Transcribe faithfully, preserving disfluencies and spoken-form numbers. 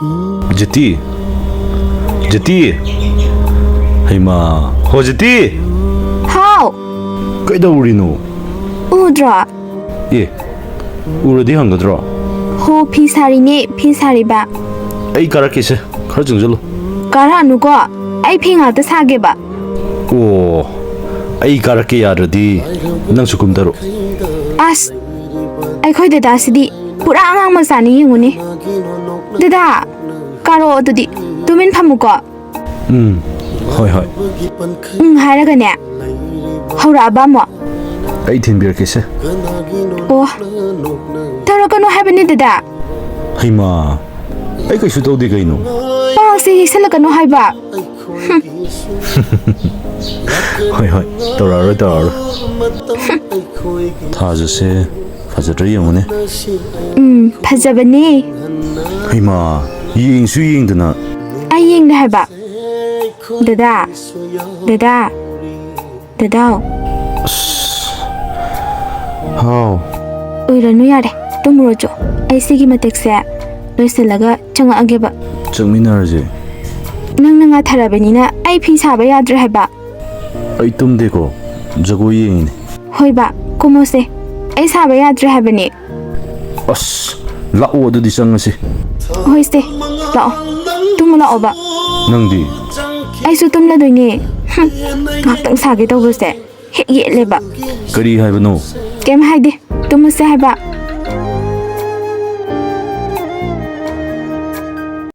ꯖꯤꯇꯤ, ꯖꯤꯇꯤ, ꯍꯩꯃꯥ, ꯍꯣ ꯖꯤꯇꯤ, ꯍꯥꯎ꯫ ꯀꯩꯗꯧꯔꯤꯅꯣ? ꯎꯗ꯭ꯔꯣ? ꯑꯦ, ꯎꯔꯗꯤ ꯍꯪꯒꯗ꯭ꯔꯣ? ꯍꯣ, ꯐꯤ ꯁꯥꯔꯤꯅꯦ, ꯐꯤ ꯁꯥꯔꯤꯕ꯫ ꯑꯩ ꯀꯥꯔꯛꯀꯦꯁꯦ, ꯈꯔ ꯆꯪꯁꯤꯜꯂꯨ꯫ ꯀꯥꯔꯛꯑꯅꯨꯀꯣ, ꯑꯩ ꯐꯤ ꯉꯥꯛꯇ ꯁꯥꯒꯦꯕ꯫ ꯑꯣ, ꯑꯩ ꯀꯥꯔꯛꯀꯦ ꯌꯥꯗ꯭ꯔꯗꯤ ꯅꯪꯁꯨ ꯀꯨꯝꯊꯔꯣ꯫ ꯑꯁ, ꯑꯩꯈꯣꯏ ꯗꯗꯥꯁꯤꯗꯤ ꯄꯨꯔꯥ ꯑꯉꯥꯡ ꯃꯆꯥꯅꯤ ꯌꯦꯡꯉꯨꯅꯦ꯫ ꯗꯗꯥ, ꯀꯥꯔꯛꯑꯣ ꯑꯗꯨꯗꯤ, ꯇꯨꯃꯤꯟ ꯐꯝꯃꯨꯀꯣ꯫ ꯎꯝ, ꯍꯣꯏ ꯍꯣꯏ꯫ ꯎꯝ ꯍꯥꯏꯔꯒꯅꯦ, ꯍꯧꯔꯛꯑꯕ ꯑꯃꯨꯛ? ꯑꯩ ꯊꯤꯟꯕꯤꯔꯛꯀꯦꯁꯦ꯫ ꯑꯣ, ꯇꯧꯔꯛꯀꯅꯨ ꯍꯥꯏꯕꯅꯤ ꯗꯗꯥ꯫ ꯍꯩꯃꯥ, ꯑꯩ ꯀꯩꯁꯨ ꯇꯧꯗꯦ ꯀꯩꯅꯣ꯫ ꯄꯥꯎꯁꯦ ꯌꯩꯁꯜꯂꯛꯀꯅꯨ ꯍꯥꯏꯕ꯫ ꯍꯣꯏ ꯍꯣꯏ, ꯇꯧꯔꯛꯑꯔꯣꯏ ꯇꯧꯔꯛꯑꯔꯣꯏ꯫ ꯊꯥꯖꯁꯦ ꯐꯖꯗ꯭ꯔꯥ ꯌꯦꯡꯉꯨꯅꯦ꯫ ꯎꯝ, ꯐꯖꯕꯅꯦ꯫ ꯍꯩꯃꯥ, ꯌꯦꯡꯁꯨ ꯌꯦꯡꯗꯅ꯫ ꯑꯩ ꯌꯦꯡꯗꯦ ꯍꯥꯏꯕ꯫ ꯗꯗꯥ, ꯗꯗꯥ, ꯗꯗꯥꯎ꯫ ꯍꯥꯎ꯫ ꯎꯏꯔꯅꯨ ꯌꯥꯔꯦ, ꯇꯨꯝꯃꯨꯔꯣ ꯆꯣ꯫ ꯑꯩ ꯁꯤꯒꯤ ꯃꯇꯦꯛꯁꯦ ꯂꯣꯏꯁꯤꯜꯂꯒ ꯆꯪꯉꯛꯑꯒꯦꯕ꯫ ꯆꯪꯃꯤꯟꯅꯔꯁꯦ꯫ ꯅꯪꯅ ꯉꯥꯊꯔꯕꯅꯤꯅ ꯑꯩ ꯐꯤ ꯁꯥꯕ ꯌꯥꯗ꯭ꯔꯦ ꯍꯥꯏꯕ꯫ ꯑꯩ ꯇꯨꯝꯗꯦꯀꯣ, ꯖꯒꯣꯏ ꯌꯦꯡꯉꯤꯅꯦ꯫ ꯍꯣꯏꯕ, ꯀꯨꯝꯃꯣꯁꯦ꯫ ꯑꯩ ꯁꯥꯕ ꯌꯥꯗ꯭ꯔꯦ ꯍꯥꯏꯕꯅꯦ꯫ ꯑꯁ, ꯂꯥꯛꯑꯣ ꯑꯗꯨꯗꯤ ꯆꯪꯉꯁꯤ꯫ ꯍꯣꯏꯁꯦ, ꯂꯥꯛꯑꯣ꯫ ꯇꯨꯝꯃꯨ ꯂꯥꯛꯑꯣꯕ꯫ ꯅꯪꯗꯤ? ꯑꯩꯁꯨ ꯇꯨꯝꯂꯗꯣꯏꯅꯦ꯫ ꯍꯨꯝ, ꯉꯥꯛꯇꯪ ꯁꯥꯒꯦ ꯇꯧꯕꯁꯦ ꯍꯦꯛ ꯌꯦꯠꯂꯦꯕ꯫ ꯀꯔꯤ ꯍꯥꯏꯕꯅꯣ? ꯀꯩꯝ ꯍꯥꯏꯗꯦ, ꯇꯨꯝꯃꯁꯦ ꯍꯥꯏꯕ꯫